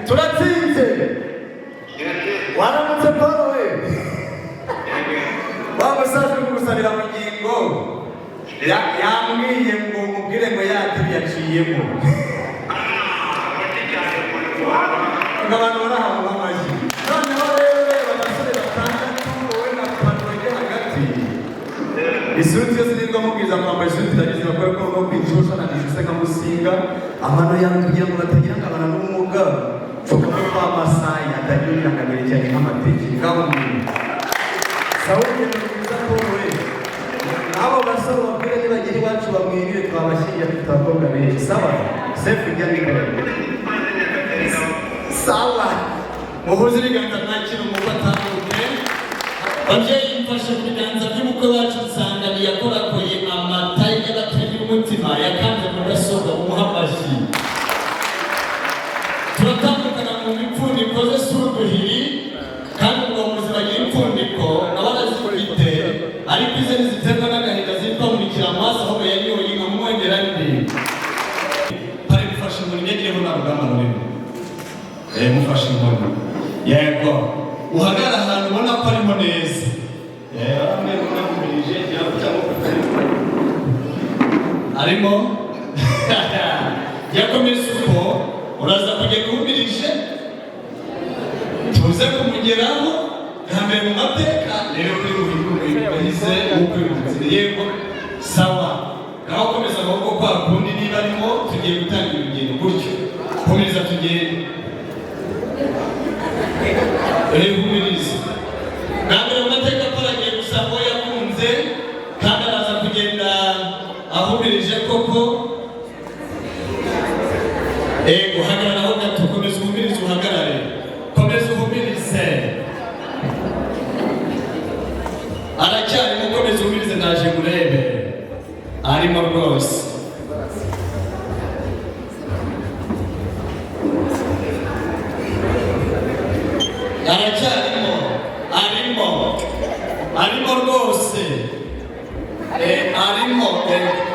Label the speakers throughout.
Speaker 1: Turatsinze. Waramutse, Paul we. Wa musaza uri kugusabira bugingo yambwiye ngo mubwire ngo yatiri yaciyemo, ngo abantu barahabwa amashyi. Noneho rero reba abasore batandatu, wowe na pano iri hagati. Isuti yose nirwo amubwiza kwambara isuti, irabizi bakora ko no kwicusha na gishuse nka musinga amano yawe kugira ngo batagira ngo abana n'ubumuga. Pfukama kwa Masayi atagira uburangamire cyane nk'amateke. Ngaho mbwira. Sawa, urugendo rwiza, Paul we. Abo basore babwire nibagira iwacu bamwirire, twabashyingira, dufite abakobwa benshi. Sawa, sefu ijya mikoro. Sawa,
Speaker 2: Muhuze ibiganza, mwakira umukwe atambuke. Babyeyi, mfashe mu biganza by'umukwe wacu, nsanga yakorakoye amata y'abatuye y'umutima, yakanze mudasobwa. Mumuhe amashyi. Turatandukana mu ipfundiko ze si uduhiri, kandi ubwo muzi bagira impfundiko aba arazifite, ariko ize ntiziterwa n'agahinda zitwa nkurikira amaso, ahubwo yanyoye inka mwongera ndi pari. Mufashe inkoni, nyagireho nta rugamba rurimo. Mufashe inkoni, yego, uhagarara ahantu ubona ko arimo neza. Bamwe unahumirije cyangwa arimo yakomeza uko uraza kugenda uhumirije, tuze kumugeraho bwa mbere mu mateka. Rero kuri buhindure yahize ukwibutse. Yego, sawa, ngaho komeza amaboko kwa kundi. Niba arimo, tugiye gutangira urugendo gutyo. Komeza tugende. Humiriza. Bwa mbere mu mateka Paul agiye gusanga uwo yakunze, kandi araza kugenda ahumirije koko. Ego, hagarara aho gato, komeza uhumirize, uhagarare, komeza uhumirize. Aracyarimo, komeza uhumirize, ndaje murebe, arimo rwose. Aracyarimo, arimo, arimo rwose. Arimo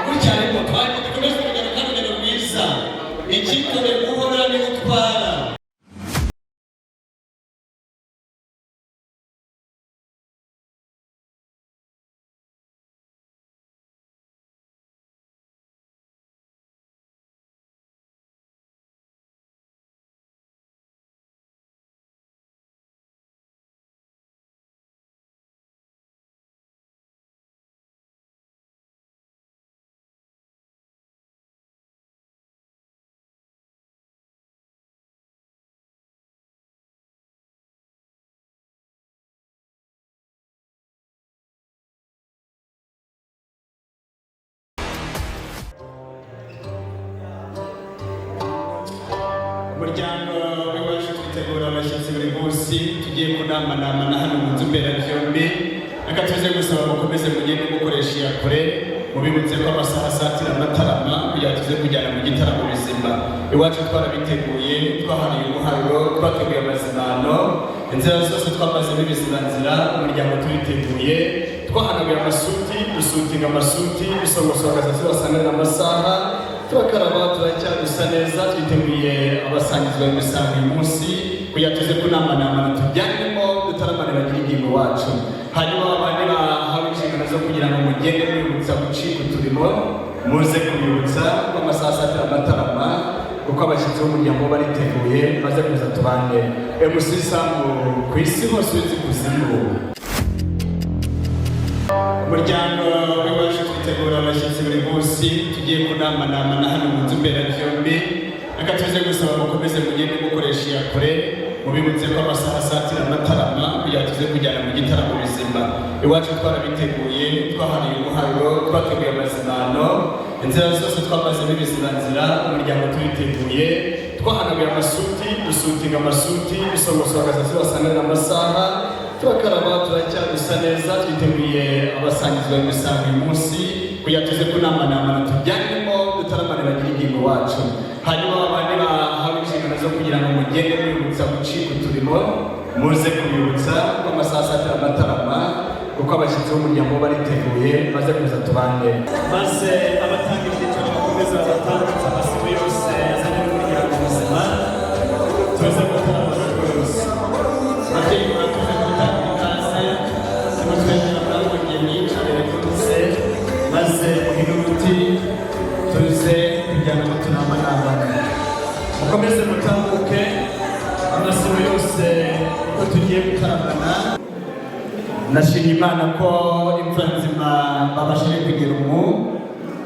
Speaker 2: gutya, arimo. Twagiye, dukomeze urugendo, kandi urugendo rwiza. Icyitore guhora niwe utwara. Umuryango w'iwacu twitegura abashyitsi buri munsi. Tugiye kunamanamana hano mu nzu mberabyombi. Reka tuze gusaba mukomeze mugende mukoresha iyakure, mubibutse ko amasaha asatira amatarama, kugira tuze kujyana mu gitaramo bizima. Iwacu twarabiteguye, twahariye umuharuro, twateguye amazimano, inzira zose twamazemo ibizibanzira. Umuryango turiteguye, twahanaguye amasuti, dusutinga amasuti, dusongosonga zibasanganira amasaha, turakaraba, turacyadusa neza, twiteguye abasangizwa imisango uyu munsi, kugira tuze kunamanamana tujyanemo dutaramane bagira ingingo wacu. Hanyuma abandi bahawe inshingano zo kugira ngo mugende mwibutsa gucika uturimo, muze kubibutsa ko amasaha asatira amatarama, kuko abashyitsi b'umuryango bariteguye maze kuza tubane. MC Samu ku isi hose uretse ikuzimu. Umuryango w'iwacu twitegura abashyitsi buri munsi. Tugiye kunamanamana hano mu nzu mberabyombi. Reka tuze gusaba mukomeze mugende mukoresha iyakure, mubibutse ko amasaha asatira amatarama, kugira tuze kujyana mu gitaramo bizima. Iwacu twarabiteguye, twahariye umuharuro, twateguye amazimano, inzira zose twamazemo ibizibanzira. Umuryango turiteguye, twahanaguye amasuti, dusutinga amasuti, dusongosonga zibasanganira amasaha, turakaraba, turacyadusa neza, twiteguye abasangizwa imisango uyu munsi, kugira tuze kunamanamana tujyanemo dutaramane bagira ingingo wacu. Hanyuma abandi bahawe inshingano zo kugira ngo mugende mwibutsa gucika uturimo, muze kubibutsa ko amasaha asatira amatarama, kuko abashyitsi b'umuryango bariteguye maze kuza tubane. Maze abatanga ibyicaro bakomeza babatambutse amasibo yose yazanye n'umuryango muzima. Mutambuke amasibo yose uko tugiye gutaramana. Ndashima Imana ko imfura nzima babashije kugera ubu,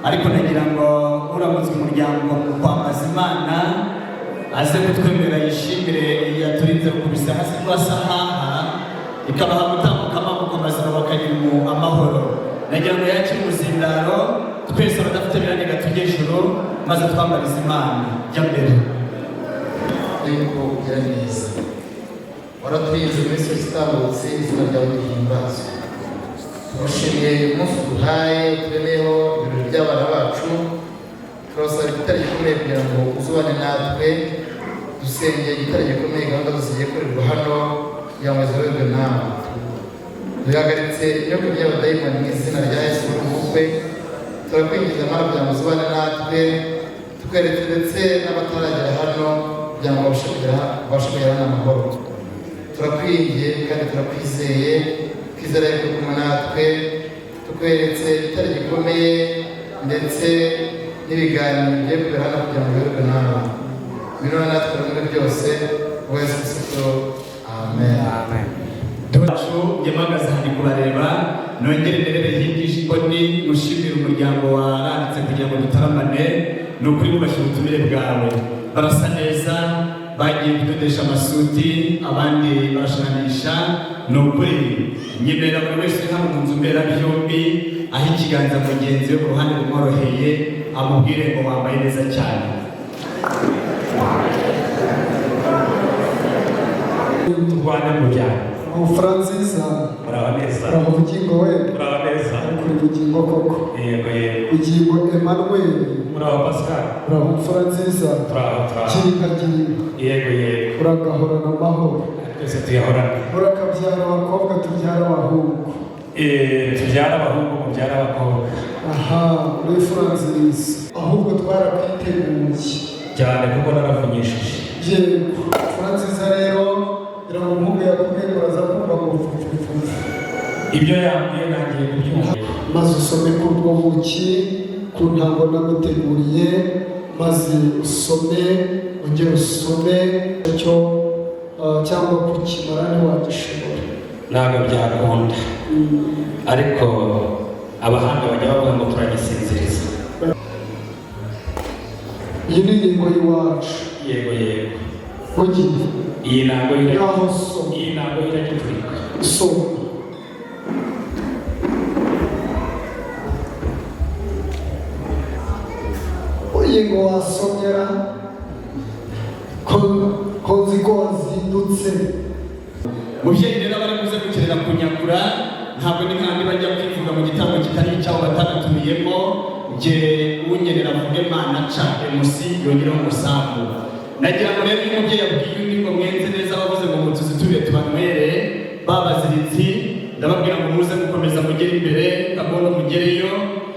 Speaker 2: ariko nagira ngo uramutswe umuryango mu kwambaza Imana aze kutwemerera yishimire yaturinze gukubisa hasi kurasa haha ikabaha gutambuka amaboko mazima bakagira amahoro. Nagira ngo yakire umuzindaro, twese abadafite biraniga tujye ijuru maze twambarize Imana. Jya mbere.
Speaker 3: Yuko ugira neza, waraturinze iminsi yose itambutse, izina ryawe rihimbazwe. Tugushimiye umunsi uduhaye turemeho ibirori by'abana bacu. Turasaba igitare gikomeye kugira ngo uzubane natwe. Dusengeye igitare gikomeye gahunda zose zigiye gukorerwa hano kugira ngo ziyoborwe nawe. Duhagaritse imyuka by'abadayimoni mu izina rya Yesu mu bukwe. Turakwinjiza Mana kugira ngo uzubane natwe, tukweretse ndetse n'abataragera hano kugira ngo babashe kugera hano amahoro. Turakwingiye kandi turakwizeye, twizera yuko uri kumwe natwe. Tukweretse igitare gikomeye ndetse n'ibiganiro bigiye kubera hano kugira ngo biyoborwe nawe. Ngwino natwe muri byose, wowe Yesu Kristo, amen.
Speaker 2: Wacu yamagaze hano kubareba, nongere nderere hirya imboni gushimira umuryango waranditse kugira ngo dutaramane. Ni ukuri bubashye ubutumire bwawe, barasa neza, bagiye kudodesha amasuti, abandi barashananisha. Ni ukuri nyemerera buri wese uri hano mu nzu mberabyombi aho ikiganza mugenzi we ku ruhande rumworoheye amubwire ngo wambaye neza cyane.
Speaker 4: Turwane muryango.
Speaker 5: Mfura nziza.
Speaker 4: Muraho neza.
Speaker 5: Uraho bugingo we.
Speaker 4: Muraho neza.
Speaker 5: Ariko uri bugingo koko.
Speaker 4: Yego yego.
Speaker 5: Bugingo Emmanuel.
Speaker 4: Muraho Pascal.
Speaker 5: Uraho mfura nziza.
Speaker 4: Turaho turaho.
Speaker 5: Girinka girinka.
Speaker 4: Yego yego.
Speaker 5: Uragahorana amahoro.
Speaker 4: Twese tuyahorana.
Speaker 5: Urakabyara abakobwa tubyara abahungu.
Speaker 4: Tubyara abahungu, mubyara abakobwa.
Speaker 5: Aha uri imfura nziza, ahubwo twarakwiteguye.
Speaker 4: Cyane kuko naravunyishije.
Speaker 5: Yego, mfura nziza. Rero ngira ngo umuhungu yakubwiye ngo uraza kumva ngo vuvuvuvu.
Speaker 4: Ibyo yambwiye nangiye kubyumva.
Speaker 5: Maze usome ku ubwo buki ku ntango naguteguriye, maze usome, ongere usome icyo cyangwa kukimara ntiwagishobora.
Speaker 4: Ntabwo byakunda, ariko abahanga bajya bavuga ngo turagisinziriza.
Speaker 5: Iyi ni ingingo y'iwacu.
Speaker 4: Yego yego.
Speaker 5: Ugiye
Speaker 4: Iyi ntango
Speaker 5: ngaho soma.
Speaker 4: Iyi ntango iragitwika.
Speaker 5: Soma. Iyi ngo wasomera ko nzi ko wazindutse.
Speaker 2: Mubyeyi rero, bari buze gukenera kunyakura, ntabwo ni kandi bajya kwivuga mu gitaramo kitari icyabo batanatumiyemo. Njye unyenera avuge mana ca MC yongereho umusambu. Nagira ngo rero iyo umubyeyi abwiye undi ngo mwenze neza, bavuze ngo mutuzitubire tubanywere babaziritsi. Ndababwira ngo muze gukomeza mugere imbere kagondo mugereyo,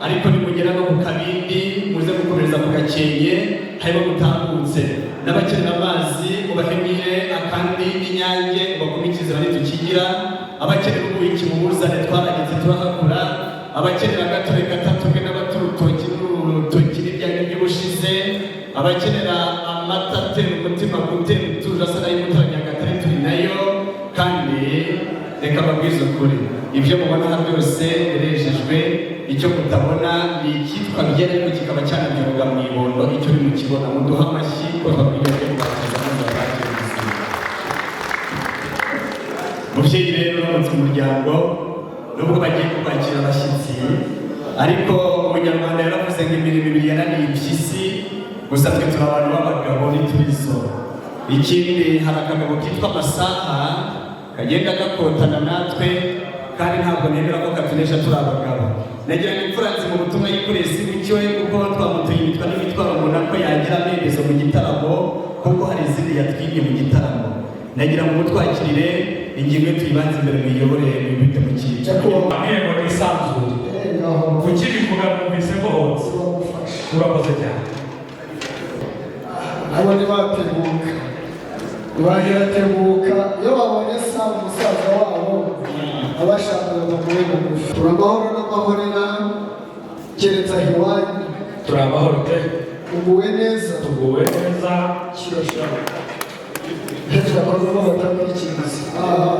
Speaker 2: ariko nimugera no ku Kabindi muze gukomereza ku Gakenke harimo mutambutse n'abakenera amazi mubahemire akandi n'inyange mubakumikize bari tukigira. Abakenera ubuki mubuzane, twarageze turahakura. Abakenera agatore gatatubwe n'abaturutoki n'urutoki n'ibyanyu by'ubushize, abakenera amata atera umutima gutera utuje asa n'ay'umutara Nyagatare turi nayo. Kandi reka mbabwize ukuri, ibyo mubona aha byose birejejwe. Icyo mutabona ni icyitwa byera ariko kikaba cyanabyuruga mu ibondo. Icyo nimukibona muduhe amashyi ko twakwiye kubakiriza maze babakire ubuzima. Mubyeyi rero, uramutse umuryango, nubwo bagiye kubakira abashyitsi, ariko umunyarwanda yaravuze ngo imirimo ibiri yananiye impyisi. Gusa twe turi abantu b'abagabo ntiturizo. Ikindi, hari akagabo kitwa amasaha kagenda gakotana natwe, kandi ntabwo nemera ko katunesha, turi abagabo. Nagira ngo imfura nzi mu butumwa yikoreye si bucyo, kuko twamutuye imitwa n'imitwaro umuntu ko yagira amerezo mu gitaramo, kuko hari izindi yatwibye mu gitaramo. Nagira ngo mutwakirire ingingo ye tuyibanze imbere, muyiyobore muyibite mu cyico.
Speaker 4: Ambwiye ngo nisanzure. Ukibivuga numvise mbohotse. Urakoze cyane.
Speaker 5: Nabo ntibatebuka, ntibaheratebuka iyo babonye Samu musaza wabo abashakaga bamuwe bugufi. Turi amahoro n'amahorera keretse aho iwanyu.
Speaker 4: Turi amahoro pe.
Speaker 5: Uguwe neza.
Speaker 4: Tuguwe neza.
Speaker 5: Kirashaka hejuru batakwikinze. Aha.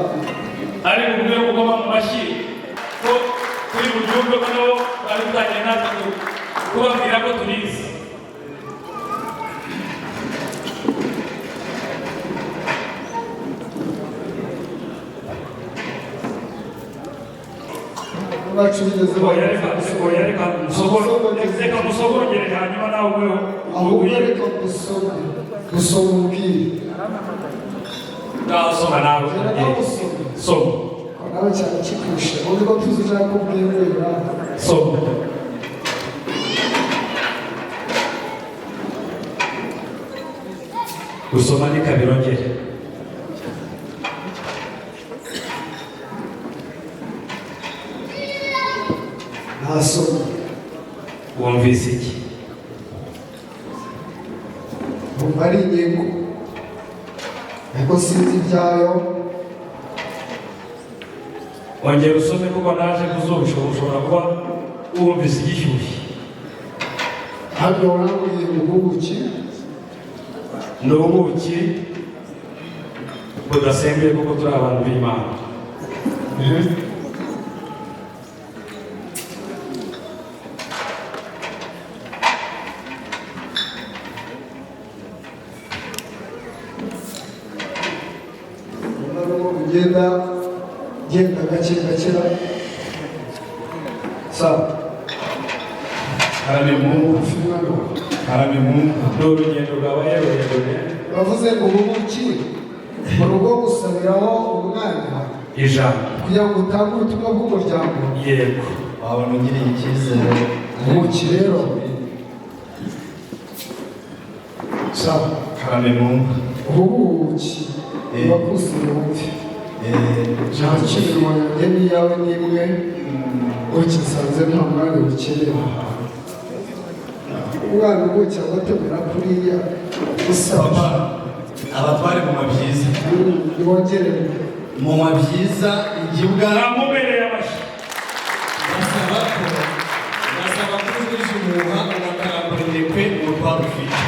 Speaker 4: Ariko umwe gukoma mu mashyi ko turi bubyumve ko nabo bari butangiye natwe kubabwira ko turizi.
Speaker 5: Bacu bigeze.
Speaker 4: Oya, reka, oya, reka reka musogongere, hanyuma nawe ubeho.
Speaker 5: Ahubwo reka gusoma, gusoma ubwire.
Speaker 4: Ngaho soma nawe.
Speaker 5: Gera nawe usome.
Speaker 4: Soma.
Speaker 5: Ko nawe cyane kikwishe uzi ko tuzi ushaka kubwira.
Speaker 4: Soma. Gusoma ni kabirongere.
Speaker 5: Ntasoma.
Speaker 4: Wumvise iki?
Speaker 5: Numva ari ingingo, ariko sinzi ibyayo.
Speaker 4: Ongera usome, kuko naje kuzuba ushobora kuba wumvise igishyushye.
Speaker 5: Hano urambwiye ubuki.
Speaker 4: Ni ubuki budasembuye, kuko turi abantu b'Imana.
Speaker 5: Ubona n'uko ugenda genda gake gake sa.
Speaker 2: Karame Mungu.
Speaker 5: Umwana wawe.
Speaker 2: Karame Mungu.
Speaker 4: Ni urugendo rwabaye rurerure.
Speaker 5: Bavuze ngo ubuki mu rugo gusabiraho umwana
Speaker 4: Ijambo.
Speaker 5: kugira ngo utange ubutumwa bw'umuryango.
Speaker 4: Yego.
Speaker 1: Wabona ugiriye icyizere.
Speaker 5: Ubuki rero sa.
Speaker 2: Karame Mungu.
Speaker 5: Ubuki bakusire wumve. Nta kintu yanjye n'iyawe n'imwe ukisanze, nta mwanya ukenera umwana ubuki agatemera kuriya gusa.
Speaker 1: Papa, abatware mu mabyiza.
Speaker 5: Niwongere.
Speaker 1: Mu mabyiza igibwa.
Speaker 4: Namubereye amashyi.
Speaker 1: Basaba ko ujwije umuha ugakarambura indekwe umutwaro ufite.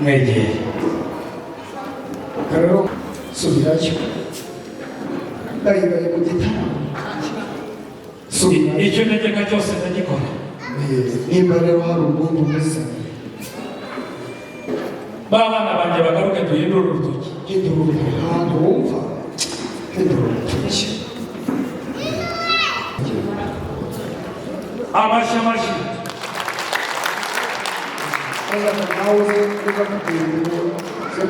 Speaker 4: Mwegeye.
Speaker 5: Rero subirayo, ndayibaye mu gitaramo, subirayo.
Speaker 4: Icyo ntegeka cyose ndagikora.
Speaker 5: Nimba rero hari ubundi umuzanye.
Speaker 4: Ba bana banjye bagaruke duhindure urutoki.
Speaker 5: Hindura urutoki, ntabwo wumva, hindura urutoki.
Speaker 4: Amashyi, amashyi.
Speaker 5: Nawe uze uza kugenda uze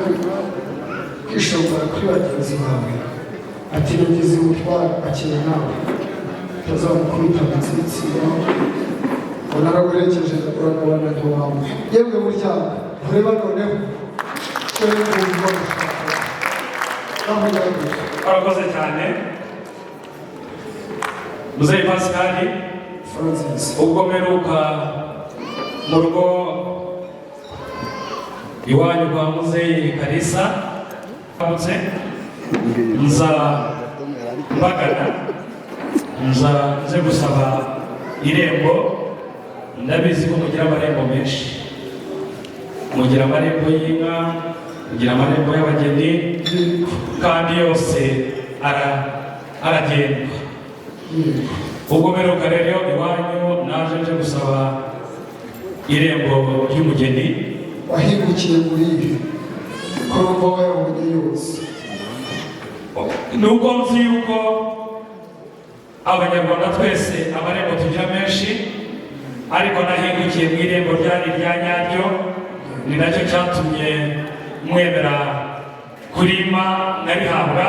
Speaker 5: kwishongora kuri bagenzi bawe ati rugize ubutwari akina nawe utazamukubita amatsitsino ngo naraguherekeje uragabana ntiwawe. Yemwe muryango, ureba noneho dore ngubu bagushaka aho yaguye.
Speaker 4: Urakoze cyane, Muzehe Pascal.
Speaker 5: Francis.
Speaker 4: Ubwo mperuka mu rugo iwanyu kwa Muzehe Kalisa mutse, nza mbagana, nza nze gusaba irembo. Ndabizi ko mugira amarembo menshi, mugira amarembo y'inka, mugira amarembo y'abageni, kandi yose aragendwa. Ubwo mperuka rero iwanyu naje nje gusaba irembo ry'umugeni.
Speaker 5: Wahingukiye muri ibi ko numva wayabonye yose?
Speaker 4: Ni uko nzi yuko Abanyarwanda twese amarembo tugira menshi, ariko nahingukiye mu irembo ryari irya nyaryo. Ni nacyo cyatumye mwemera kurima nkarihabwa,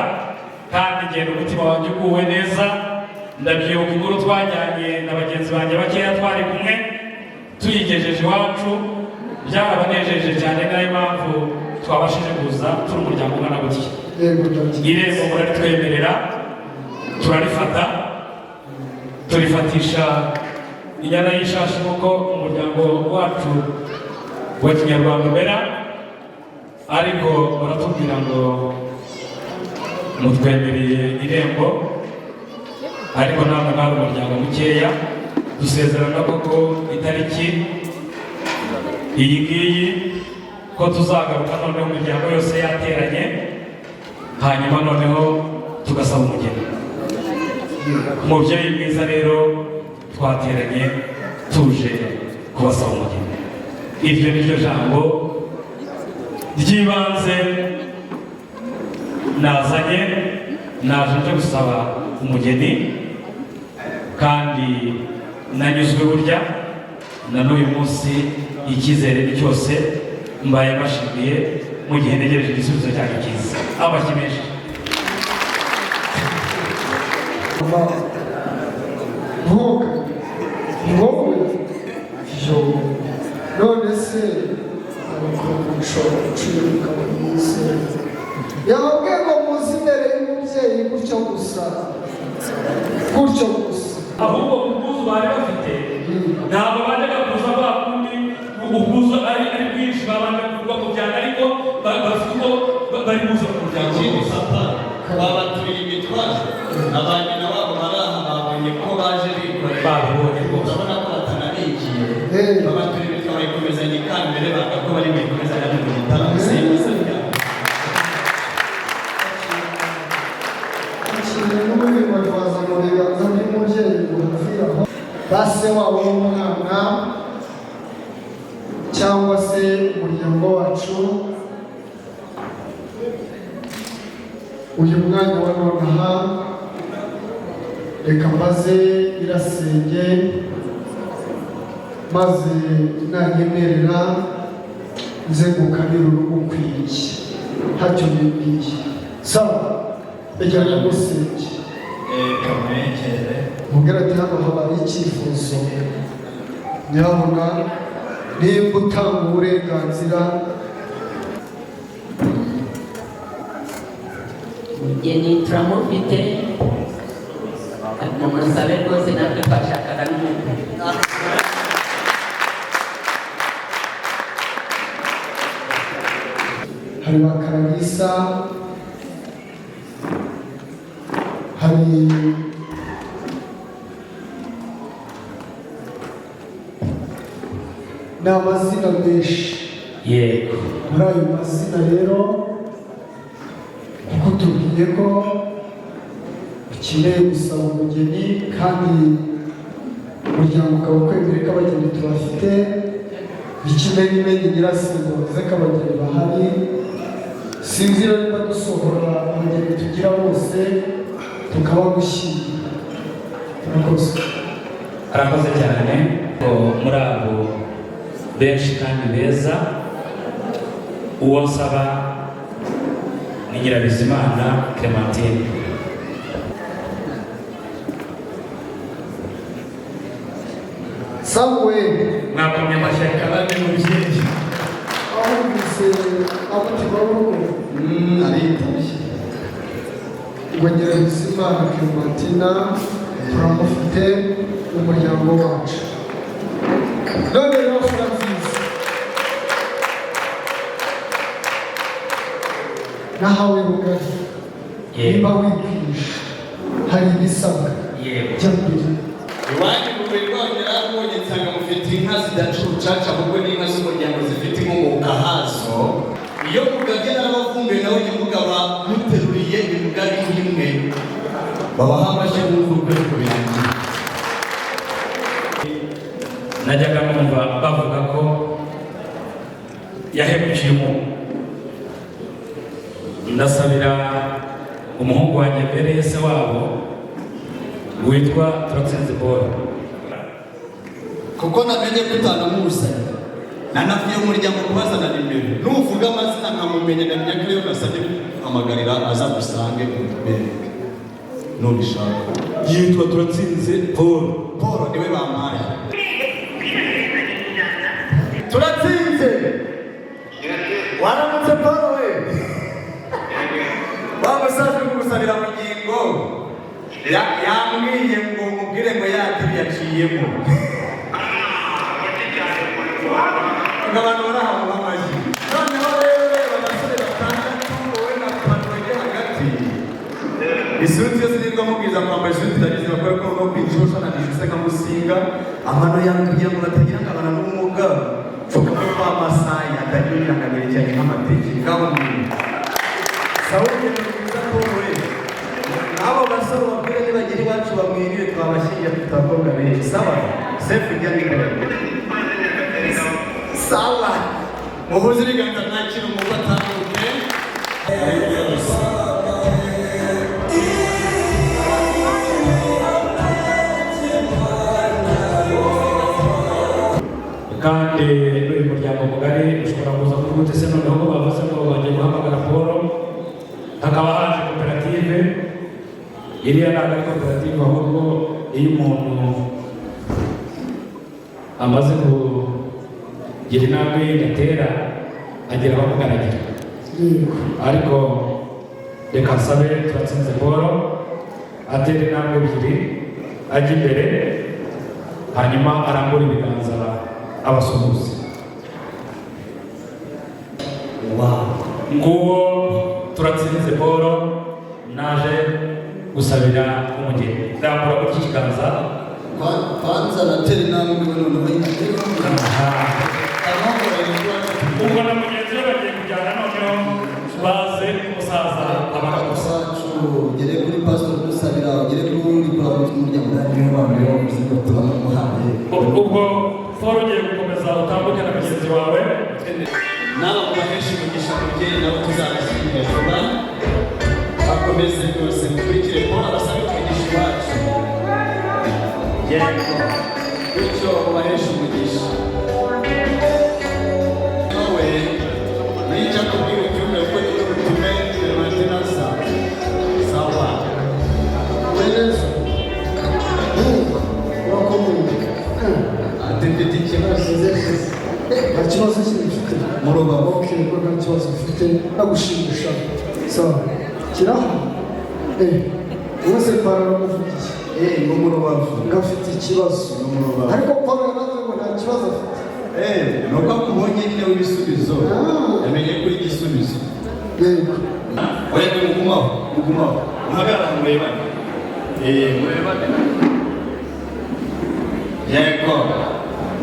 Speaker 4: kandi ngenda umutima wanjye uguwe neza. Ndabyibuka inkuru twajyanye na bagenzi banjye bakeya twari kumwe, tuyigejeje iwacu byarabanejeje cyane. Nayo mpamvu twabashije kuza turi umuryango ungana gutya.
Speaker 5: Yego, ndabyibuka.
Speaker 4: Irembo muraritwemerera, turarifata, turifatisha inyana y'ishashi nk'uko umuryango wacu wa kinyarwanda umera. Ariko baratubwira ngo mutwemereye irembo, ariko namwe mwari umuryango mukeya. Dusezerana koko itariki iyi ngiyi ko tuzagaruka, noneho imiryango yose yateranye, hanyuma noneho tugasaba umugeni. Umubyeyi mwiza rero, twateranye tuje kubasaba umugeni. Iryo ni ryo jambo ry'ibanze nazanye. Naje nje gusaba umugeni kandi nanyuzwe. Burya na n'uyu munsi icyizere ni cyose. Mbaye mbashimiye mu gihe ntegereje igisubizo cyanyu cyiza. Amashyi menshi.
Speaker 5: Ntuka ni wowe yo. None se abakobwa ushobora gucira ukaba mwiza? Yababwiye ngo muze imbere y'umubyeyi gutyo gusa, gutyo gusa.
Speaker 4: Ahubwo ubwuzu bari bafite, ntabwo bajyaga kuza ba kundi ubwuzu ari bwinshi, babanje kugwa ku byana, ariko bafite uko bari buze ku muryango
Speaker 2: Ikindi
Speaker 4: wose.
Speaker 2: Papa, babaturiye imitwazo. Abanyina wabo bari aha, babonye ko baje bikoreye.
Speaker 4: Babibonye rwose.
Speaker 2: Urabona ko batanabigiye. Babaturiye imitwaro, bayikomezanya ikambere, banga ko bari buyikomezanya mu gitaramo simba ryabo.
Speaker 5: Ikintu n'ubundi batwaza mu biganza by'umubyeyi ngo hapfiraho ba se wabo w'umwana cyangwa se umuryango wacu. Uyu mwanya wa nonaha, reka mbaze irasenge, maze nanyemerera nze ngukanire urugo ukwiye, ntacyo bibwiye. Sawa, ejyana gusenge.
Speaker 2: Kamurekere.
Speaker 5: Mubwira ati: "Hano habaye icyifuzo, nyabuna nimba utanga uburenganzira."
Speaker 6: Umugeni turamufite, mumusabe rwose. Natwe twashakaga n'umuntu.
Speaker 5: Hari ba Kararisa, hari ni amazina menshi. Muri ayo mazina rero, kuko tubwiye ko ukeneye gusaba umugeni kandi umuryango ukaba ukwemerera ko abageni tubafite, ikimenyimenyi nyirasenge bavuze ko abageni bahari. Sinzi rero niba dusohora abageni tugira bose tukabagushyingira. Turakoze.
Speaker 4: Arakoze cyane. Ko muri abo benshi kandi beza, uwo nsaba ni Nyirabizimana Clementine.
Speaker 5: Samuel.
Speaker 4: Mwakomye amashyi.
Speaker 2: Kabane mubyeyi.
Speaker 5: Wumvise amutima w'urugo?
Speaker 2: Aritabye.
Speaker 5: Ngo Nyirabizimana Clementina turamufite mu muryango wacu. None rero fura nziza, nahawe rugari, niba wikwisha hari ibisabwa. Jya mbere.
Speaker 2: Iwanyu mu rwego narabonye, nsanga mufite inka zidaca urucaca, ahubwo ni inka z'umuryango zifite inkomoka hazo. Iyo mugabye narabavumbuye, nawe mugaba muteruriye imugari imwe, babaha amashyi bumva urwego birangiye.
Speaker 4: Najyaga numva bavuga ko yahemukiye umuntu. Ndasabira umuhungu wanjye mbere se wabo witwa Turatsinze Paul.
Speaker 2: Kuko namenye ko utanamuzanye, nanavuye mu muryango kubaza na nimero. Nuvuga amazina nkamumenya, ndamenya ko ariyo nasabye guhamagarira aza gusange kumbereke nubishaka.
Speaker 1: Yitwa Turatsinze Paul.
Speaker 2: Paul niwe bampaye.
Speaker 1: Turatsinze, waramutse Paul we. Wa musaza uri kugusabira mu ngingo yambwiye ngo mubwire ngo yatebe yaciyemo, ngo abantu barahabwa amashyi. Noneho rero reba abasore. Isuti yose nirwa mubwiza kwambara isuti, irabizi bakora ko no kwicosha na nijuse nka musinga amano yawe kugira ngo batagira ngo abana n'ubumuga. Pfukama kwa Masayi atagira irangagerekeranye nk'amateke. Ngaho mwumva sawa, urugendo rwiza. Paul we, abo basore babwire nibagira iwacu bamwirire, twabashyingiye, dufite abakobwa benshi. Sawa, sefu ujya
Speaker 2: Sawa, muhuze ibiganza, mwakira umukwe atambuke.
Speaker 4: Kandi n'uyu muryango mugari ushobora kuza kuvuga uti: "Se noneho ko bavuze ngo bagiye guhamagara Paul, hakaba haje koperative?" Iriya ntabwo ari koperative, ahubwo iyo umuntu amaze kugira intambwe yindi atera, agira abamugaragira. Ariko reka nsabe Turatsinze Paul atera intambwe ebyiri ajya imbere, hanyuma arambura ibiganza abasuhuza. Nguwo Turatsinze Paul naje gusabira umugeni. Rambura gutya ikiganza.
Speaker 7: Kwanza natera intambwe imwe, noneho.
Speaker 4: Ubwo na mugenzi we bagiye kujyana, noneho baze umusaza abarakosa.
Speaker 7: Wacu ugere kuri pasitori dusabira, ugere kuri umuryango, niyo mpamvu rero bavuze ngo turamuhaye.
Speaker 4: Ubwo Paul ugiye gukomeza utambuke na mugenzi wawe.
Speaker 2: Nawe ubaheshe umugisha, mubyeyi, nawe tuzabashyingira vuba. Bakomeze rwose, mukurikire Paul abasabe umugisha iwacu. Yego, bityo ubaheshe umugisha. Wowe nijya kubwira ubyumve kuko niyo butume Clementine. Sawa.
Speaker 5: Neza, urakomeye.
Speaker 2: Ati mfite ikibazo.
Speaker 5: Nta kibazo kindi ufite?
Speaker 7: Mu rubavu.
Speaker 5: Okay, ubwo nta kibazo ufite, nagushimisha. Sawa, kiraho. Eh, wese Paul aramuvuga iki?
Speaker 7: Eh, ngo mu rubavu.
Speaker 5: Ngo afite ikibazo.
Speaker 7: Ngo mu rubavu.
Speaker 5: Ariko Paul yaravuze ngo nta kibazo afite.
Speaker 1: Eh, nuko akubonye nyine w'ibisubizo.
Speaker 5: Ah.
Speaker 1: Yamenye kuri igisubizo.
Speaker 5: Yego.
Speaker 1: Oya, mugumaho, mugumaho, muhagarara murebane. Eh, murebane.
Speaker 2: Yego,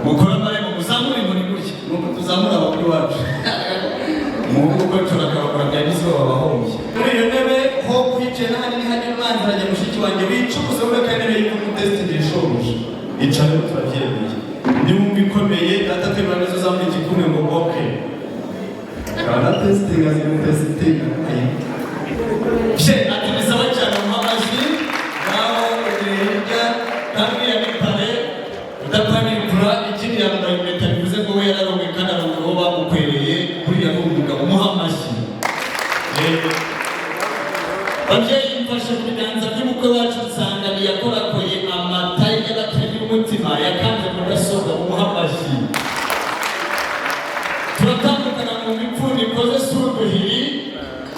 Speaker 2: mukore amarembo, muzamure inkoni gutya, nuko tuzamura abakuru bacu. Umuhungu uko turakabakora bya bizuba babahombye muri iyo ntebe ho kwicaye n'ahandi ni hajya umwanzi arajya. Mushiki wanjye wicukuze muri ka ntebe y'umutesitingi shobuja, icara, turabyemeye. Niwumva ikomeye, data twemera neza, uzamura igikumwe ngo okay.
Speaker 1: Kana testing azimutesitinga.
Speaker 2: She ati bisaba cyane mu amajwi. Ngaho ugere hirya kandi uriya ni pare udapanikura. Ikindi yambaye impeta, bivuze ngo we yararongoye kandi arongoye uwo bamukwereye. Kuriya ni umugabo, umuha amashyi. Babyeyi, mfashe ku biganza by'umukwe wacu, nsanga yakorakoye amata y'abatagira umutima, yakanze mudasobwa, umuha amashyi. Turatandukana mu ipfundiko ze si uduhiri,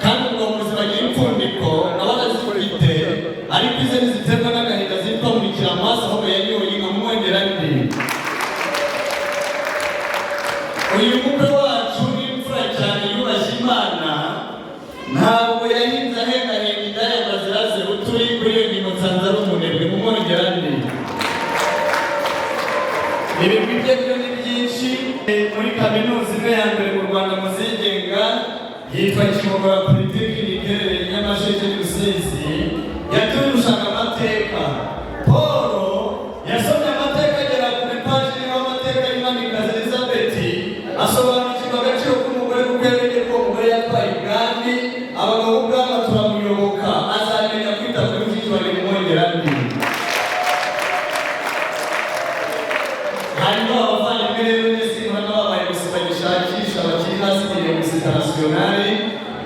Speaker 2: kandi ubwo mu buzima agira impfundiko nawe arazifite, ariko ize ntiziterwa n'agahinda zitwa nkurikira amaso, ahubwo yanyoye nka mwongera ndi. Uyu mukwe wacu ni imfura cyane, yubashye Imana, ntabwo yahinze ahengahenga indaya ngo aziraze uturi kuri iyo ngingo. Nsanze ari umunebwe, mumwongera ndi. Ibigwi bye byo ni byinshi. Muri kaminuza imwe ya mbere mu Rwanda mu zigenga yitwa Kibogora Polytechnic, iherereye i Nyamasheke n'Rusizi, yaturushaga amateka. Paul yasomye amateka agera kuri paji iriho amateka y'umwamikazi Elizabeth, asobanukirwa agaciro k'umugore kuko yamenye ko uwo mugore yatwaye ubwami. Abagabo b'ubwami turamuyoboka, azamenya kwita kuri mushiki wanjye, kumwongera ndi. Hanyuma abavandimwe rero n'izindi babaye gusa bagishakisha bakiri hasi kugira ngo internationale,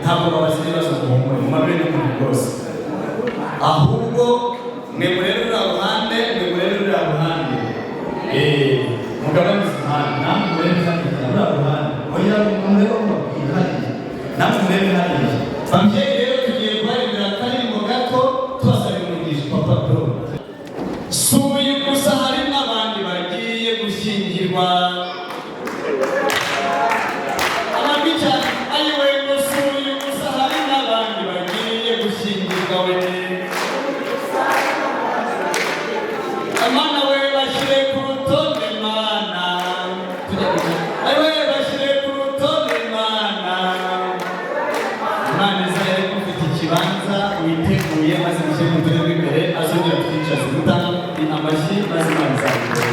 Speaker 2: ntabwo babaza ibibazo ngo muhumure mumanure n'umuntu rwose, ahubwo mwe murebe ruriya ruhande, mwe murebe ruriya ruhande. Eh, mugabanize impande, namwe murebe hariya ruriya ruhande. Oya, murebe mubabwira hariya, namwe murebe hariya. Babyeyi rero, tugiye kubaririmbira akaririmbo gato tubasabira umugisha. Papa bro, si uyu gusa, hari n'abandi bagiye gushyingirwa. Amajwi cyane. Ayiwe, ngo si uyu gusa, hari n'abandi bagiye gushyingirwa we. Mana we, bashyire ku rutonde. Mana, tujya gukina. Ayiwe, bashyire ku rutonde. Mana, Imana izere ko ufite ikibanza witeguye, maze mushyire ku rutonde rw'imbere, azongera twicaze gutanga amashyi, maze Imana izabikore.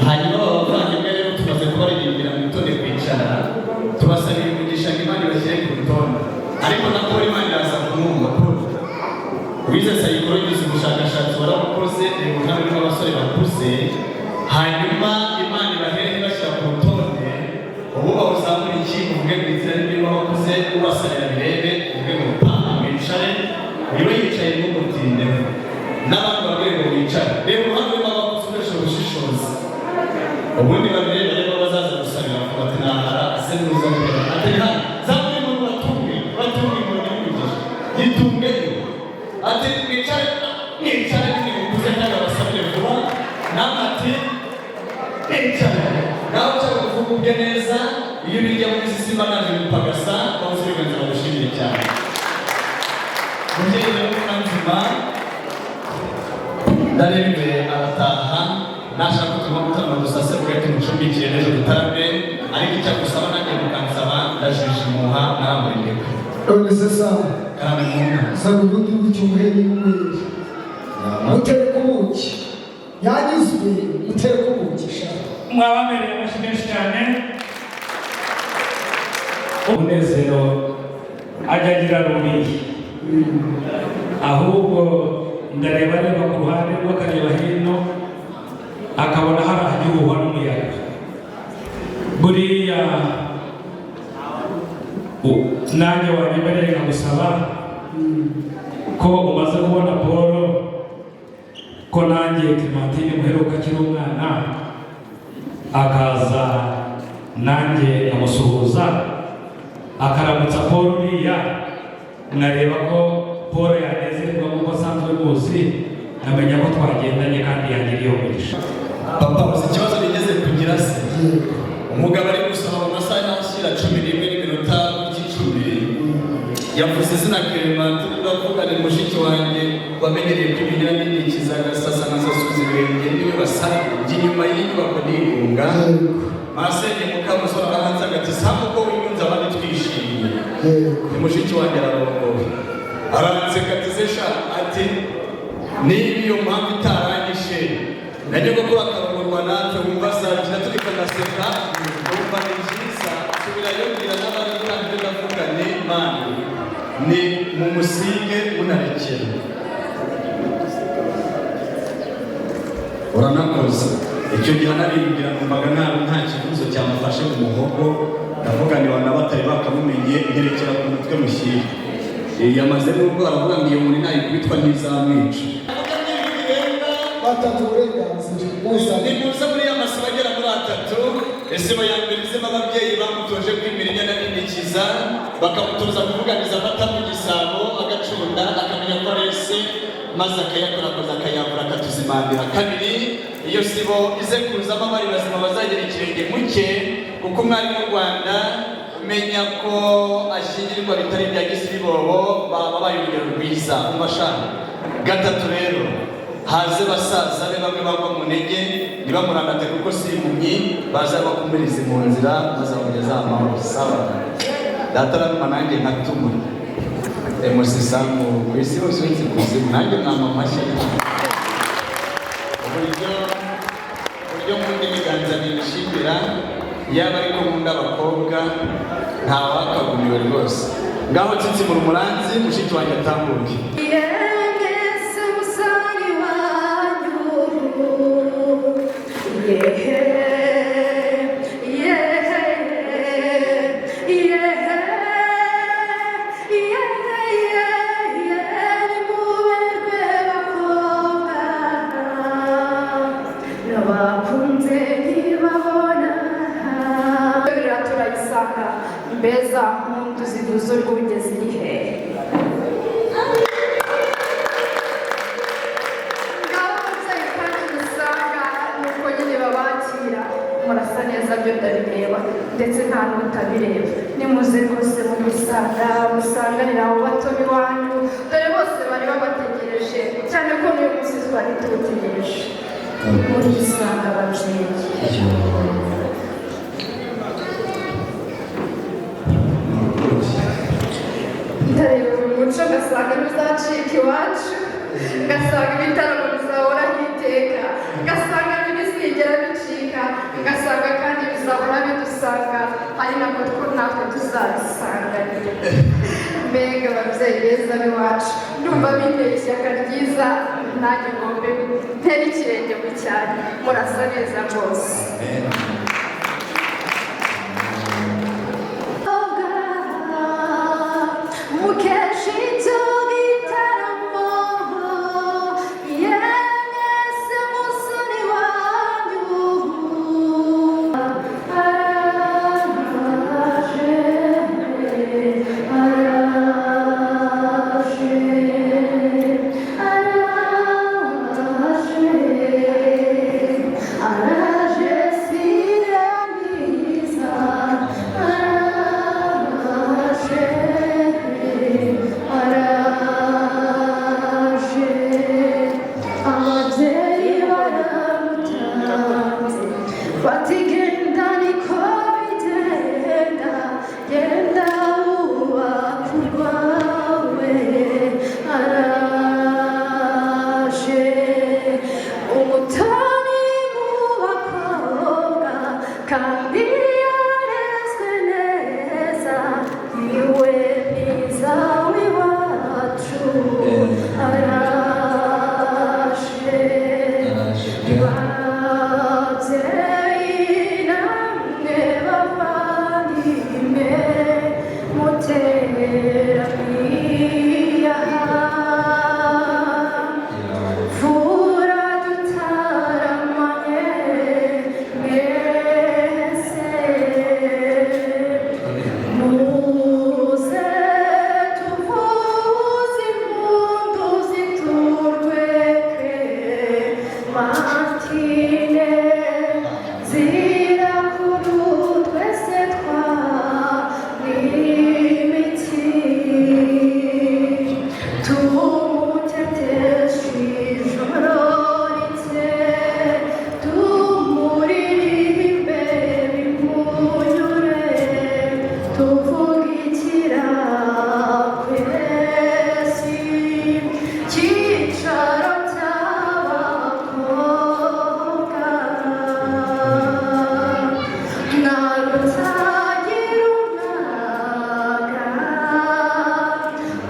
Speaker 2: Hanyuma aba bavandimwe rero tumaze kubaririmbira mu itonde kwicara, tubasabira umugisha ngo Imana ibashyire ku rutonde. Ariko na Paul, Imana iraza kumwumva. Paul wize psychology, ubushakashatsi warabukoze, reba urunani rurimo abasore bakuze, hanyuma Imana ibahere ibashyira ku rutonde. Ubu bawuzamura iki? Uvuge ngo itsinda ririmo abakuze, ubasabira birebe, uvuge ngo pa, mwicare. Niwe yicaye, ntumutindeho. N'abandi babwire ngo wicare. Reba uruhande rurimo abakuze, ukoresheje ubushishozi. Ubundi babirebe rero, bazaza gusabira bavuga ati nahara ase nuza mbere ati hano zamure inkoni, uratunge, uratunge inkoni y'umugisha, yitungeyo. Ati mwicare, mwicare, nimwe mukuze kandi abasabire vuba. Namwe ati mwicare. Nawe ushaka kuvuga ubwe neza, iyo ubirya muri izi simba naje gupagasa babuze ibiganza, bagushimire cyane. Mubyeyi rero nzima, ndareba imbere arataha, nashaka ko tugomba gutarama dusase bugahita tumucumbikire n'ejo dutarame. Ariko icyo agusaba nanjye mukansaba, ndajije imuha narambura indekwe.
Speaker 5: None se sawa?
Speaker 2: Karame mwumva.
Speaker 5: Saba ubundi bw'icyumweru y'umweru mutereka ubuki, yanyuzwe, mutereka ubuki sha.
Speaker 4: Mwabamereye amashyi menshi cyane. Umunezero ajya agira rubiye, ahubwo ndareba areba ku ruhande rwe, akareba hino, akabona hari ahagihuhwa n'umuyaga. Buriya nanjye wanyemereye nkagusaba ko umaze kubona Paul, ko nanjye Clementine muheruka akiri umwana, akaza nanjye nkamusuhuza, akaramutsa Paul uriya, nkareba ko Paul yanezerwa kuko asanzwe muzi, nkamenya ko twagendanye kandi yangiriye umugisha.
Speaker 2: Papa, uzi ikibazo nigeze kugira se? Umugabo ari gusoma mu masaha y'ashyira 11:10, yavuze izina Clementine. Ndavuga ni mushiki wanjye wamenyereye kwimigira n'inikiza, agasasa nkazasubiza ibirenge, niwe basabye njya inyuma y'inyubako nigunga. Masenge mukamusore arahanze ati samu ko wigunze, abandi twishimye. Ni mushiki wanjye, ararongowe. Aranseka ati zesha, ati niba iyo mpamvu itarangije na nyogokuru akarongorwa natwe, wumva azakina turi kanaseka, wumva ni byiza. Subirayo, mbwira n'abandi. Kandi ibyo ndavuga ni Imana, ni mumusige munarekera. Uranakoze. Icyo gihe anarimbwira, numvaga nta kibazo cyamufashe mu muhogo. Ndavuga ni wana batari bakamumenye, nterekera ku mutwe mushyire. Yamaze n'ubwo aravuga ngo iyo nkoni nayikubitwa ntizamwica.
Speaker 5: Batanze uburenganzira bose.
Speaker 2: Nimuze muri ya masibo agera muri atatu. Isibo ya mbere izemo ababyeyi bamutoje kwimira inyana n'inikiza, bakamutoza kuvuganiza amata mu gisabo, agacunda, akamenya ko ari ese, maze akayakorakoza, akayavura, akatuzimandira. Kabiri, iyo sibo ize kuzamo abari bazima bazagera ikirenge muke, kuko umwari w'u Rwanda umenya ko ashyingirwa bitari ibya gisiribobo, baba babaye urugero rwiza mu bashaka. Gatatu rero, haze basaza be bamwe bagwa mu ntege, ntibamurangate kuko si impumyi, baza bakumirize mu nzira maze bamugeze amahoro. Sawa data, aratuma nanjye nkatuma emusisamu ku isi hose uretse kuzimu. Nanjye mwampa amashyi. Uburyo nkunda ibiganza nibishimira, yaba ariko nkunda abakobwa, ntawakagumiwe rwose. Ngaho tsitsimura umuranzi, mushiki wanjye atambuke.
Speaker 8: Nabakunze ntibabona. Turayisanga mbeza mpundu zivuze urwunge ziri hehe? Ngaho ababyeyi kandi musanga nuko nyine babakira, murasa neza byo ndabireba, ndetse nta n'utabireba. Nimuze rwose mumusanga, musanganira abo bato b'iwanyu, dore bose bari babategereje. tuwutegereje, cyane ko n'uyu munsi twari tuwutegereje. Murisanga ababyeyi. Ndareba uyu muco ngasanga ntuzacika iwacu, ngasanga ibitaramo bizahoraho iteka, ngasanga ntibizigera bicika, ngasanga kandi bizahora bidusanga, ari nako natwe tuzabisanganira. Mbega ababyeyi beza b'iwacu, ndumva binteye ishyaka ryiza, nanjye ngombe ntere ikirenge mu cyaro. Murasa neza rwose. Mukesha icyo gitaramo, yemwe musoni wanyu araje, araje, araje, araje siraniza, araje, araje. Ababyeyi baramutanze bati genda niko bigenda, genda wubaka urwawe. Araje umutoni mu bakobwa, kandi yarezwe neza, niwe mwiza w'iwacu. Araje babyeyi namwe bavandimwe, muteraniye aha, fura dutaramanye mwese, muze tuvuze impundu ziturweke matine zirakuru, twese twamwimiti, tumuteteshe ijoro rike, tumuririmbe bimunyure, tuvuge ikirakwesi cyicaro cy'abakobwa, na rutagira umwaga,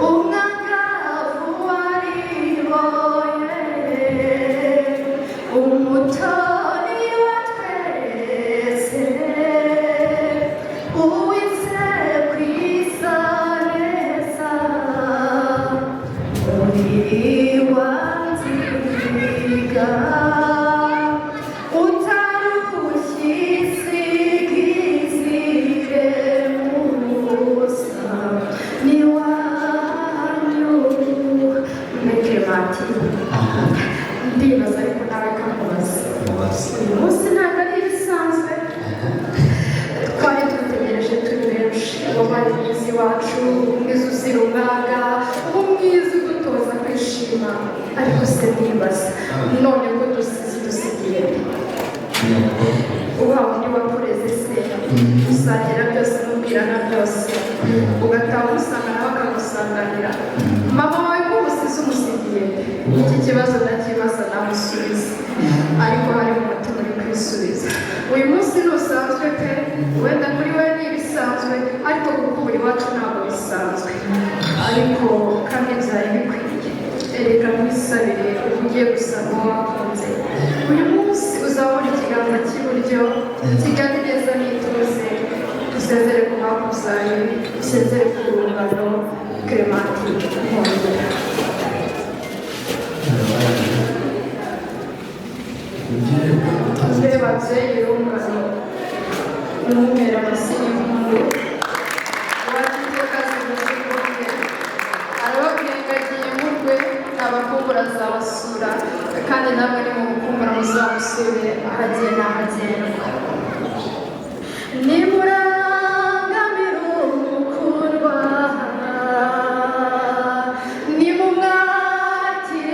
Speaker 8: umwangavu wariboye, umutoni wa twese, uwitse kwisa neza, umubiri wanziga utarushyisigizire musa ni wanyu. Mekemati ndibaza, ariko nawe kamubaza. Uyu munsi ntabwo ari ibisanzwe, twari dutegereje turi benshi. Wabaye mwiza iwacu, umwiza uzira umwaga, umwiza udutoza kwishima. Ariko se ndibaza, none ko dusize dusigiye uba undi wakureze se, usangira byose n'ubwirana byose, ugataha umusanga nawe akagusanganira, mama wawe ko umusize umusigiye? Iki kibazo ndakibaza nawe usubize, ariko hari mu mutima uri kwisubiza. Uyu munsi ntusanzwe pe, wenda kuri we ni ibisanzwe, ariko kuko buri wacu ntabwo bisanzwe, ariko kandi byari bikwiye. Erega nkwisabire, uba ugiye gusaba uwo wakunze, uyu munsi uzabona ikiganza cy'iburyo kigana neza n'ituze, usezere ku bakuzaye, usezere ku rungano. Clementine nkongera. Mbe babyeyi rungano, numwera amasinya impundu, uwatiteka zivuze impundu, arababwiye ngo agiye murwe, abakumbura azabasura, kandi namwe ni mu mukumbura muzamusure ahagiye n'ahagendwa. Nimurangamira umukundwa, nimumwakire.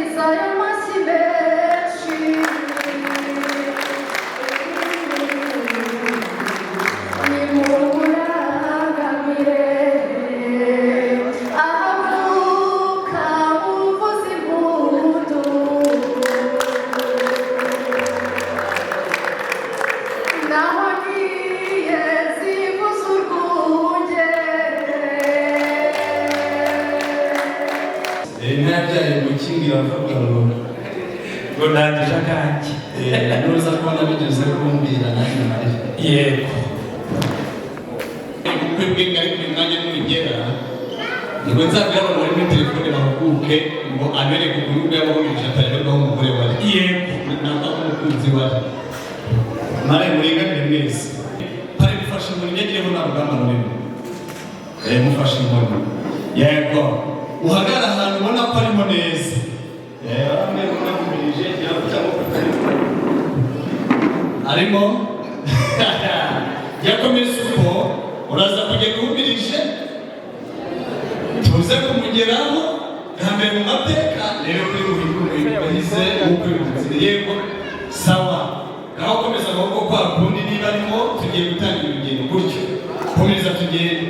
Speaker 1: Inka yabyaye mu kingi iravuga ngo
Speaker 4: Ngo ndangije akanjye.
Speaker 1: Nuza kubona bigeze kumbwira nanjye marira.
Speaker 4: Yego.
Speaker 2: Ubukwe bwe ngari ku mwanya nugera, ngo nzabwira abantu bari muri telefone bahuguke ngo abereke ukuntu ubwo yabahumirije atayoberwaho umugore wari.
Speaker 4: Yego.
Speaker 2: Ntabwo umukunzi wari. Mare murenganire mwese. Pare mufashe inkoni, nyagireho nta rugamba rurimo. Mufashe inkoni. Yego. Uhagarara ahantu ubona ko arimo neza. Bamwe munahumirije cyangwa arimo. Yakomeza uko uraza kugenda uhumirije, tuze kumugeraho bwa mbere mu mateka rero kuri buhindure wahize w'ukuri mu. Yego, sawa. Ngaho komeza amaboko kwa kundi, niba arimo tugiye gutangira urugendo gutyo. Humiriza tugende.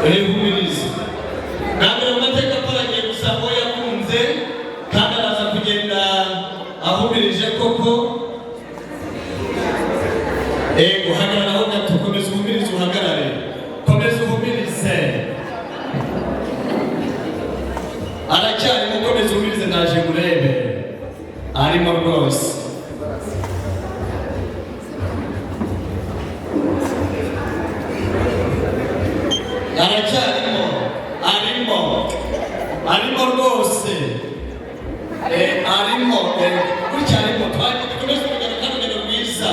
Speaker 2: Humiriza. Bwa mbere mu mateka Paul agiye gusanga uwo yakunze, kandi araza kugenda ahumirije koko. Ego, hagarara aho gato, komeza uhumirize, uhagarare, komeza uhumirize. Aracyarimo, komeza uhumirize, ndaje murebe. Arimo rwose. Aracyarimo, arimo, arimo rwose. Arimo, gutya arimo, twagiye dukomeze urugendo kandi urugendo rwiza.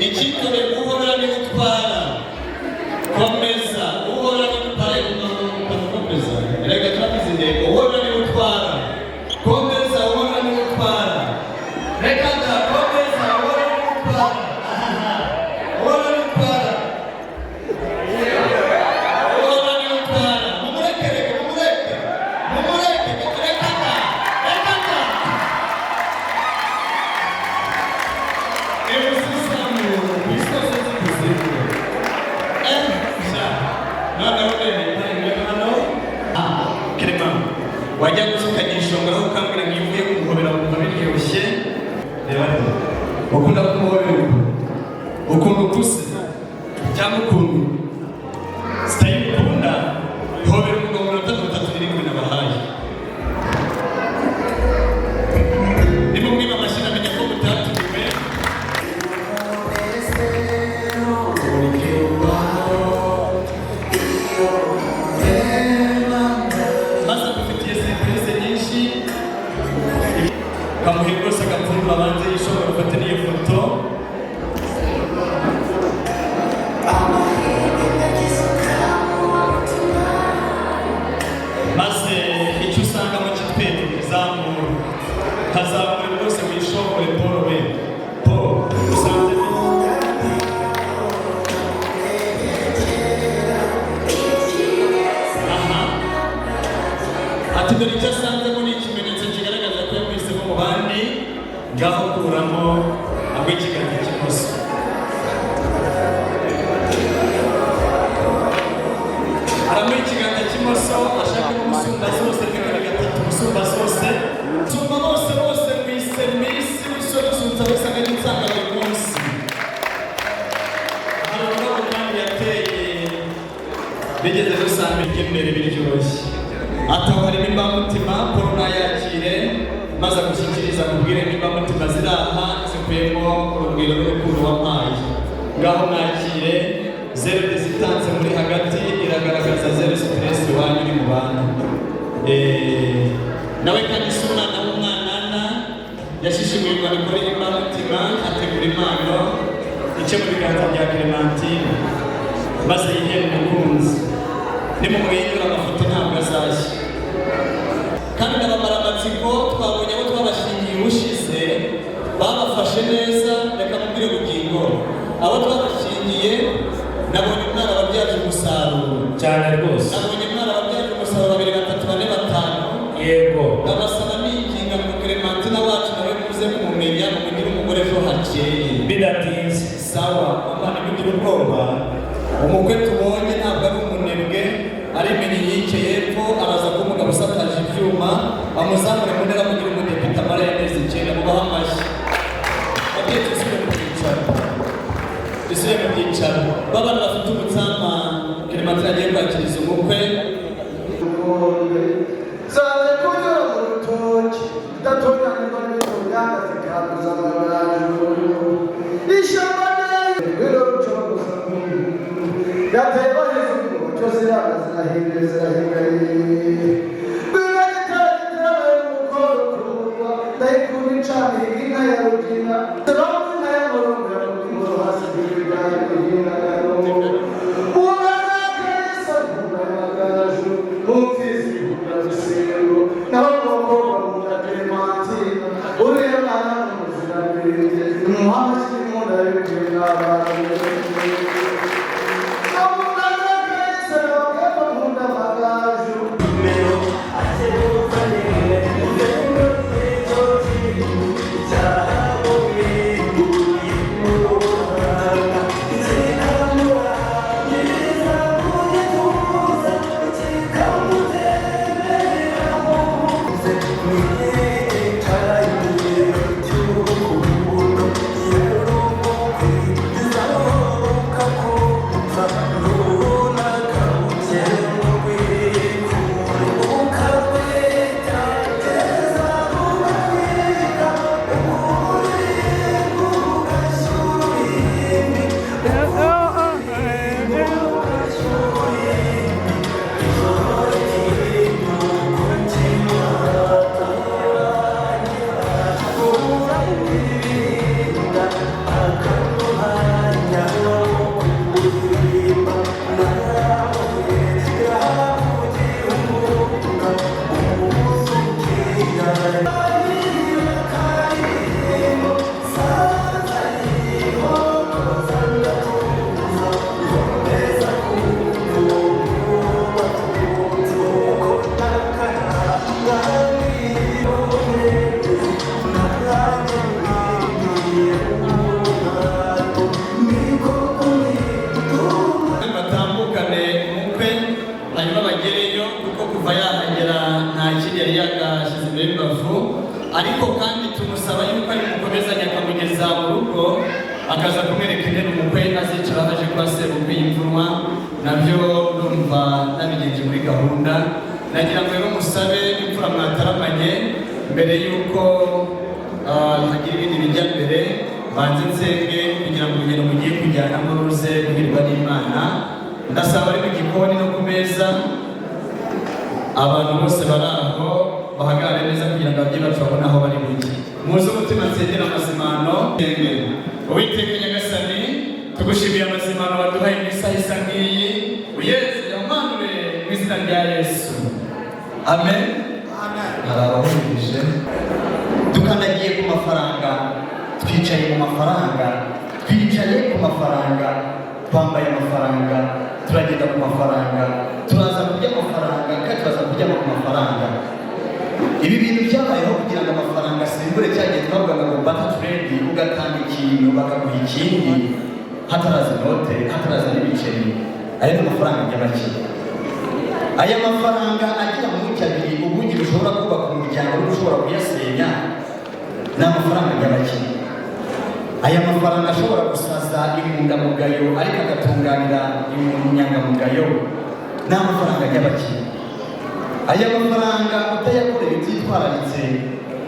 Speaker 2: Icyitore uhora niwe utwara. Komeza, uhora niwe utwara, komeza. Reka turabizi intego, uhora niwe utwara. Komeza, uhora niwe utwara. Reka da, komeza, uhora niwe utwara. Uhora niwe utwara. Uhora niwe utwara. Mumureke, reka, mumureke. Mumureke, reka da, reka da. Ebusisamu, kwisozo z'ikuzimu. Sha. Noneho rero, hano. Clement, wajya gusuka gishongora ukambwira ngo iyo uvuye kumuhobera wumva biryoshye. Reba hano. Ukunda kumuhobera uko? Ukunda ukuse? Cyangwa ukuntu? Sitayile ukunda? Hobera umugabo minota 37 nabahaye. Nimumwiba amashyi amenya ko mutatumiwe. Maze agufitiye serivisi nyinshi, kamuhe rwose agapfundura abanze yishobora gufata n'iyo foto. Maze icyo usangamo kitwereka, zamura kazamure rwose wishongore. Paul we, Paul, usanze. Aha ati dore icyo asanzemo ni ikimenyetso kigaragaza ko yamuhisemo mu bandi. Ngaho kuramo agwe ikiganza cy'imoso. Aramuha ikiganza cy'imoso, ashaka n'umusumba zose, rimwe, gatatu, umusumba zose, sumba bose bose mwise misi w'isoni usunza wese akajya unsanga buri munsi. Hari ururabo kandi yateye bigeze dusanga iby'imbere biryoshye. Ataho harimo imbamutima. Paul nayakire maze agushyikiriza, akubwire n'imbamutima ziri aha zikuyemo urugwiro n'urukundo wampaye. Ngaho mwakire. Zéro distance muri hagati iragaragaza zéro stress iwanyu uri mu bantu. Nawe kandi si umwana w'umwanana, yashishimuye urwandiko rw'imbamutima, ategura impano ice mu biganza bya Clementine maze yihere umukunzi. Nimumwenyura amafoto ntabwo azashya. Kandi ndabamara amatsiko, twabonye abo twabashingiye ubushize babafashe neza. Reka mubwire ubugingo, abo twabashingiye nabonye umwana wabyaje umusaruro.
Speaker 4: Cyane rwose.
Speaker 2: Nabonye umwana wabyaje umusaruro, babiri, batatu, bane, batanu.
Speaker 4: Yego.
Speaker 2: Ndabasaba ninginga ngo Clementina wacu nawe muze kumumenya, mumugire umugore ejo hakeye.
Speaker 4: Bidatinze.
Speaker 2: Sawa mama, ntimugire ubwoba. Umukwe tubonye ntabwo ari umunebwe, arimenya inkike y'epfo, araza kuba umugabo usakaje ibyuma, amuzamure mu ntera, mugire umudepite amara y'amezi 9. Mubahe amashyi. Babyeyi, dusubire mu byicaro, dusubire mu byicaro. B'abana bafite umutsama, Clementine agiye kwakiriza umukwe.
Speaker 5: Zirahinga. Ndayikunda icana inka ya Rugina, inka ya Murongo, ya Murongo hasi. Naho umukobwa nkunda Clementine, uriya mwana ni umuziranenge, umuhanga nkunda y'ubwenge. Nkunda amagaju.
Speaker 2: Batambukane umukwe, hanyuma bagereyo, kuko kuva yahagera nta kindi yari yakashyize imbere y'imbavu. Ariko kandi tumusaba yuko ari bukomezanye akamugeza mu rugo, akaza kumwereka intebe umukwe azicara aje kwa sebukwe y'imvunwa. Nabyo ndumva nabigenje muri gahunda. Nagira ngo rero musabe imfura mwataramanye, mbere y'uko hagira ibindi bijya mbere, banze nsenge kugira ngo urugendo mugiye kujyanamo ruze guhirwa n'Imana. Ndasaba ari mu gikoni no ku meza, abantu bose bari aho bahagarare neza kugira ngo ababyeyi bacu babone aho bari bujye. Muze umutima nsengera amazimano. Nsenge. Uwiteka Nyagasani, tugushimiye amazimano waduhaye mu isaha isa nk'iyi. Uyeze, yamanure mu izina rya Yesu, amen.
Speaker 7: Hari abahurije, dukandagiye ku mafaranga, twicaye mu mafaranga, twicaye ku mafaranga, twambaye amafaranga, turagenda ku mafaranga, turaza kurya amafaranga, kandi turaza kuryama ku mafaranga. Ibi bintu byabayeho kugira ngo amafaranga asimbure cya gihe twavugaga ngo barter trade, ugatanga ikintu bakaguha ikindi, hataraza inote, hataraza n'ibiceri. Ayo ni amafaranga nyabakire. Aya mafaranga agira mu abiri: ubugi bushobora kubaka umuryango n'ushobora kuyasenya. Ni amafaranga nyabakire. Aya mafaranga ashobora gusaza inkundamugayo ariko agatunganira inyangamugayo. Ni amafaranga nyabakire. Aya mafaranga utayakoreye, utitwararitse,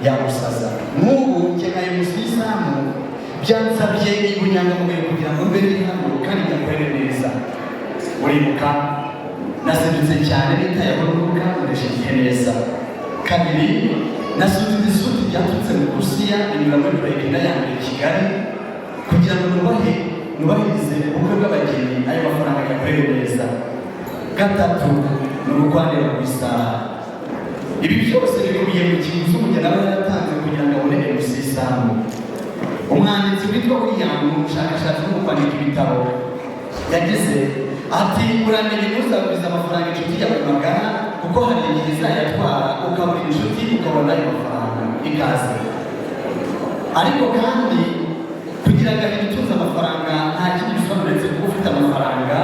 Speaker 7: yagusaza. Nk'ubu nkeneye musisamu, byansabye ubunyangamugayo kugira ngo mbe ndi hano kandi nyakorere neza. Uribuka nasedutse cyane, nitayeho n'urubuga, nkoresha igihe neza. Kabiri, nasutse isuti byaturutse mu Burusiya, binyura muri Burkina ya mbere i Kigali, kugira ngo nubahirize ubukwe bw'abageni, ayo mafaranga yakorere neza. Gatatu, ni urukwanira ku isaha. Ibi byose bikubiye mu kiguzi umugeni aba yaratanze kugira ngo abone MC Isambu. Umwanditsi witwa William, umushakashatsi no mu kwandika ibitabo, yagize ati: "Uramenye ntuzagurize amafaranga inshuti yawe magara, kuko hari igihe izayatwara ukabura inshuti, ukabona ayo mafaranga ikaze." Ariko kandi kugira agahinda utunze amafaranga nta kindi bisobanuro uretse kuba ufite amafaranga,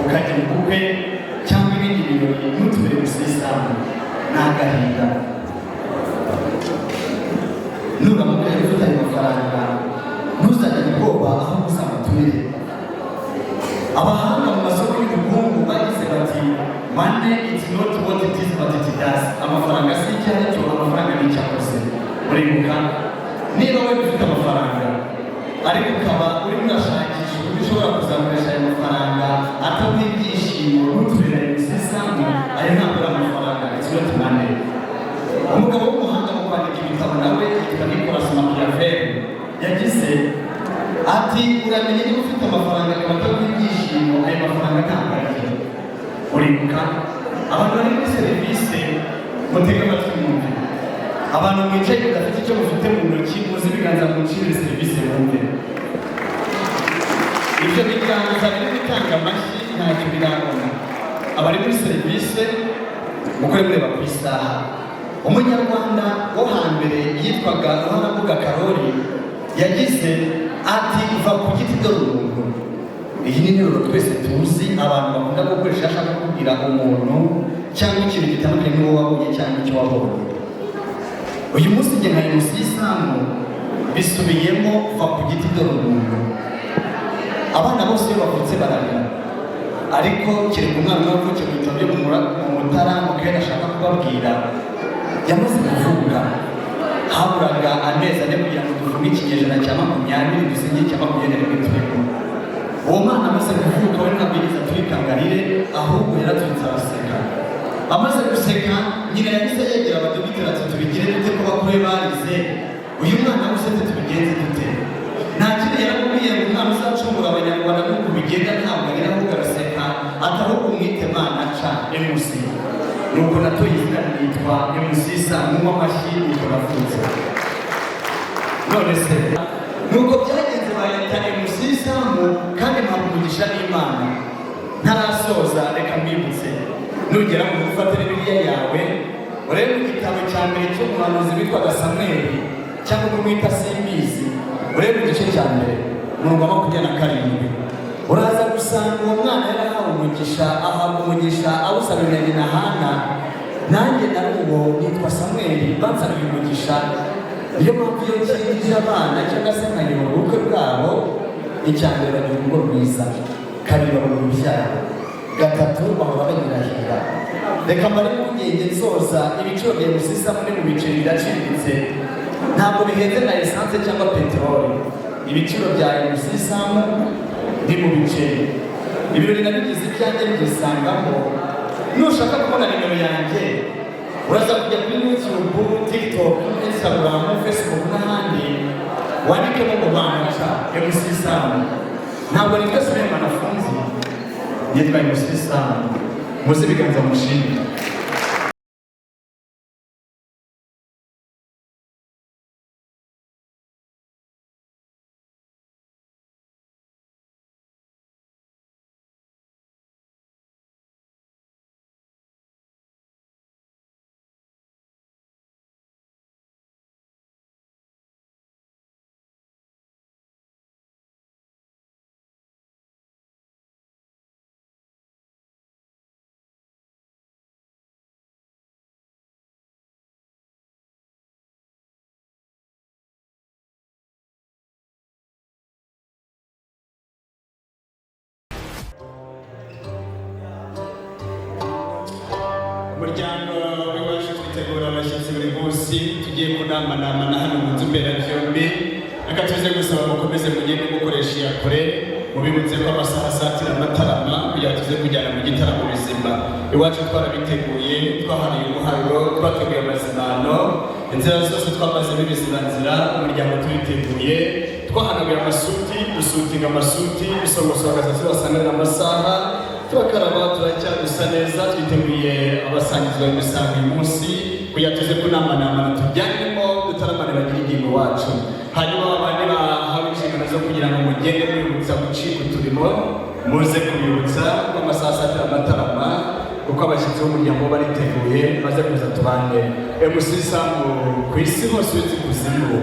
Speaker 7: ukagira ubukwe cyangwa ibindi birori ntutubere gusa isambu, ni agahinda. Nuramuka rero ufite ayo mafaranga, ntuzagire ubwoba aho uzamutumire. Abahanga mu masoko y'ubukungu bagize bati: "Money, it's not what it is, but it does." Amafaranga si icyo ari cyo, amafaranga ni icyo akoze. Uribuka, niba wenda ufite amafaranga ariko ukaba urimo urashakisha uburyo ushobora kuzakoresha ayo mafaranga ataguha ibyishimo, ntutubere ayo isambu. ibitabo nawe yitwa Nicolas Machiavelli yagize ati: "Uramenye, niba ufite amafaranga akaba ataguha ibyishimo, ayo mafaranga ntabwo ariyo." Uribuka abantu bari muri serivisi, mutege amatwi mwumve. Abantu mwicaye mudafite icyo mufite mu ntoki, muzi ibiganza mucire serivisi mwumve. Ibyo biganza biri gutanga amashyi ntacyo birabona. Abari muri serivisi, mukore mureba ku isaha. Umunyarwanda wo hambere yitwaga Ruharambuga Karori yagize ati: "Va ku giti dore umuntu." Iyi ni interuro twese tuzi, abantu bakunda gukoresha ashaka kubwira umuntu cyangwa ikintu gitandukanye n'uwo wabonye cyangwa icyo wabonye. Uyu munsi njye nka MC Sam bisubiyemo: va ku giti dore umuntu. Abana bose iyo bavutse bararira, ariko kereka umwana umwe wavukiye mu bitaro byo mu Mutara, mu karere ashaka kubabwira, yamaze kuvuka haburaga amezi 4 kugira ngo dufunge ikinyejana cya 20, dusinge icya 21 turimo. Uwo mwana amaze kuvuka, we ntabwo yigeze aturika ngo arire, ahubwo yaraturitse araseka. Amaze guseka, nyina yahise yegera abadogiteri ati: "Tubigire dute ko bakuru be barize? Uyu mwana usetse tubigenze dute?" Nta kindi yaramubwiye ngo: "Umwana uzacungura Abanyarwanda nk'uko bigenda ntabwo arira, ahubwo araseka." Ati: "Ahubwo umwite Mana ca MC." Nuko natoye izina nitwa MC Sam. Amashyi. Nuko navutse. None se nuko byagenze, bayita MC Sam, kandi mpabwa umugisha n'Imana. Ntarasoza, reka mbibutse: nugera mu gufata Bibiliya yawe, urebe mu gitabo cya mbere cy'umuhanuzi witwaga Samweli, cyangwa kumwita simbizi, urebe mu gice cya mbere, umurongo wa 27, uraza gusanga uwo mwana yarahawe umugisha, ahabwa umugisha awusabira na nyina Hana. Nanjye nari uwo, nitwa Samweli, bansabiye umugisha. Niyo mpamvu iyo nshyingije abana cyangwa se nkayobora ubukwe bwabo, icya mbere bagira urugo rwiza, kabiri babona urubyaro, gatatu bahora banyirahira. Reka mbare impungenge nsoza: ibiciro bya MC Sam ni mu biceri biraciriritse, ntabwo bihenze na esanse cyangwa peteroli. Ibiciro bya MC Sam ni mu biceri. Ibirori nabigize ibyanjye, mbyisangamo. Nushaka kubona nimero yanjye, uraza kujya kuri YouTube, TikTok, Instagram, Facebook n'ahandi, wandikemo ngo Bana ca MC Sam. Ntabwo nitwa Suleiman Afunzi, nitwa MC Sam. Muzi ibiganza mushimire.
Speaker 2: Umuryango w'iwacu twitegura abashyitsi buri munsi, tugiye kunamanama na hano mu nzu mberabyombi. Reka tuze gusaba mukomeze mugende mukoresha iya kure, mubibutse ko amasaha asatira amatarama kugira ngo tuze kujyana mu gitaramo bizima. Iwacu twarabiteguye, twahariye umuharuro, twateguye amazimano, inzira zose twamazemo ibizibanzira. Umuryango turiteguye, twahanaguye amasuti, dusutinga amasuti, dusogosora agasatsi, basanganira amasaha, turakaraba, turacyadusa neza, twiteguye abasangizwa imisango uyu munsi kugira tuze kunamanamana, tujyanemo dutaramane, bagire ingingo wacu. Hanyuma abandi bahawe inshingano zo kugira ngo mugende mwibutsa gucika uturimo, muze kubibutsa ko amasaha asatira amatarama, kuko abashyitsi b'umuryango bariteguye, maze kuza tubane. MC Sam ku isi hose uretse ikuzimu.